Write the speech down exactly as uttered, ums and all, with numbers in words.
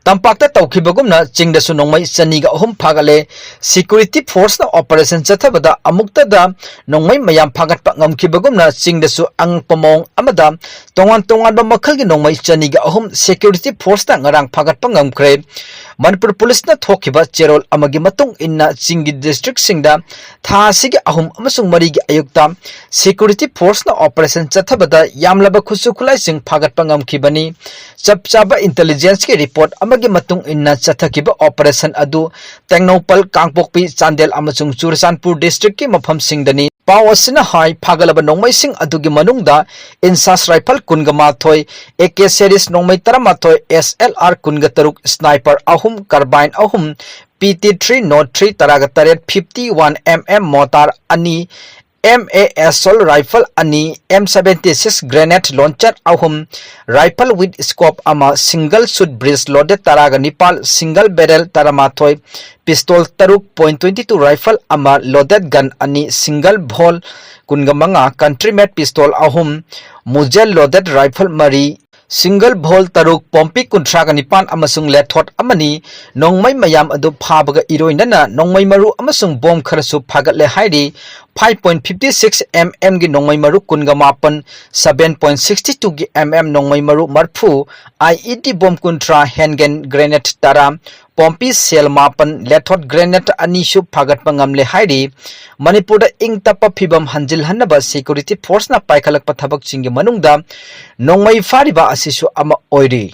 ꯇꯝꯄꯥꯛꯇ ꯇꯧꯈꯤꯕꯒꯨꯝꯅ ꯆꯤꯡꯗꯁꯨ ꯅꯣꯡꯃꯩ ꯆꯅꯤꯒ ꯑꯍꯨꯝ ꯐꯥꯒꯠꯂꯦ꯫ Security forceꯅ operation ꯆꯠꯊꯕꯗ ꯑꯃꯨꯛꯇꯗ ꯅꯣꯡꯃꯩ ꯃꯌꯥꯝ ꯐꯥꯒꯠꯄ ꯉꯝꯈꯤꯕꯒꯨꯝꯅ ꯆꯤꯡꯗꯁꯨ ꯑꯉꯛꯄ ꯃꯑꯣꯡ ꯑꯃꯗ ꯇꯣꯉꯥꯟ ꯇꯣꯉꯥꯟꯕ ꯃꯈꯜꯒꯤ ꯅꯣꯡꯃꯩ ꯆꯅꯤꯒ ꯑꯍꯨꯝ Security forceꯅ ꯉꯔꯥꯡ ꯐꯥꯒꯠꯄ ꯉꯝꯈ꯭ꯔꯦ꯫ ꯃꯅꯤꯄꯨꯔ ꯄꯨꯂꯤꯁꯅ ꯊꯣꯛꯈꯤꯕ ꯆꯦꯔꯣꯜ ꯑꯃꯒꯤ ꯃꯇꯨꯡ ꯏꯟꯅ ꯆꯤꯡꯒꯤ districtꯁꯤꯡꯗ ꯊꯥ ꯑꯁꯤꯒꯤ ꯑꯍꯨꯝ ꯑꯃꯁꯨꯡ ꯃꯔꯤꯒꯤ ꯑꯌꯨꯛꯇ Security forceꯅ operation ꯆꯠꯊꯕꯗ ꯌꯥꯝꯂꯕ ꯈꯨꯠꯁꯨ ꯈꯨꯠꯂꯥꯏꯁꯤꯡ ꯐꯥꯒꯠꯄ ꯉꯝꯈꯤꯕꯅꯤ꯫ ꯆꯞ ꯆꯥꯕ intelligenceꯀꯤ report ꯑꯃꯒꯤ ꯃꯇꯨꯡ ꯏꯟꯅ ꯆꯠꯊꯈꯤꯕ operation ꯑꯗꯨ ꯇꯦꯡꯅꯧꯄꯜ, ꯀꯥꯡꯄꯣꯛꯄꯤ, ꯆꯥꯟꯗꯦꯜ ꯑꯃꯁꯨꯡ ꯆꯨꯔꯆꯥꯟꯄꯨꯔ districtꯀꯤ ꯃꯐꯝꯁꯤꯡꯗꯅꯤ꯫ ꯄꯥꯎ ꯑꯁꯤꯅ ꯍꯥꯏ, ꯐꯥꯒꯠꯂꯕ ꯅꯣꯡꯃꯩꯁꯤꯡ ꯑꯗꯨꯒꯤ ꯃꯅꯨꯡꯗ INSAS rifle ꯀꯨꯟꯒ ꯃꯥꯊꯣꯏ, AK series ꯅꯣꯡꯃꯩ ꯇꯔꯥꯃꯥꯊꯣꯏ, SLR ꯀꯨꯟꯒ ꯇꯔꯨꯛ, sniper ꯑꯍꯨꯝ, carbine ꯑꯍꯨꯝ, PT three nought three ꯇꯔꯥꯒ ꯇꯔꯦꯠ, fifty one MM mortar ꯑꯅꯤ, MA assault rifle ꯑꯅꯤ, M seventy six grenade launcher ꯑꯍꯨꯝ, rifle with scope ꯑꯃ, single shot breech loaded ꯇꯔꯥꯒ ꯅꯤꯄꯥꯜ, single barrel ꯇꯔꯥꯃꯥꯊꯣꯏ, pistol ꯇꯔꯨꯛ, point twenty two rifle ꯑꯃ, loaded gun ꯑꯅꯤ, single bore ꯀꯨꯟꯒ ꯃꯉꯥ, country made pistol ꯑꯍꯨꯝ, muzzle loaded rifle ꯃꯔꯤ, single bore ꯇꯔꯨꯛ, ꯄꯣꯝꯄꯤ ꯀꯨꯟꯊ꯭ꯔꯥꯒ ꯅꯤꯄꯥꯟ ꯑꯃꯁꯨꯡ ꯂꯦꯊꯣꯠ ꯑꯃꯅꯤ꯫ ꯅꯣꯡꯃꯩ ꯃꯌꯥꯝ ꯑꯗꯨ ꯐꯥꯕꯒ ꯏꯔꯣꯏꯅꯅ ꯅꯣꯡꯃꯩ ꯃꯔꯨ ꯑꯃꯁꯨꯡ ꯕꯣꯝ ꯈꯔꯁꯨ ꯐꯥꯒꯠꯂꯦ ꯍꯥꯏꯔꯤ꯫ Five point fifty six MMꯒꯤ ꯅꯣꯡꯃꯩ ꯃꯔꯨ ꯀꯨꯟꯒ ꯃꯥꯄꯟ, seven point sixty twoꯒꯤ MM ꯅꯣꯡꯃꯩ ꯃꯔꯨ ꯃꯔꯐꯨ, IED ꯕꯣꯝ ꯀꯨꯟꯊ꯭ꯔꯥ, handgun grenade ꯇꯔꯥ, ꯄꯣꯝꯄꯤ shell ꯃꯥꯄꯟ, ꯂꯦꯊꯣꯠ grenade ꯑꯅꯤꯁꯨ ꯐꯥꯒꯠꯄ ꯉꯝꯂꯦ ꯍꯥꯏꯔꯤ꯫ ꯃꯅꯤꯄꯨꯔꯗ ꯏꯪ ꯇꯞꯄ ꯐꯤꯕꯝ ꯍꯟꯖꯤꯜꯍꯟꯅꯕ Security forceꯅ ꯄꯥꯏꯈꯠꯂꯛꯄ ꯊꯕꯛꯁꯤꯡꯒꯤ ꯃꯅꯨꯡꯗ ꯅꯣꯡꯃꯩ ꯐꯥꯔꯤꯕ ꯑꯁꯤꯁꯨ ꯑꯃ ꯑꯣꯏꯔꯤ꯫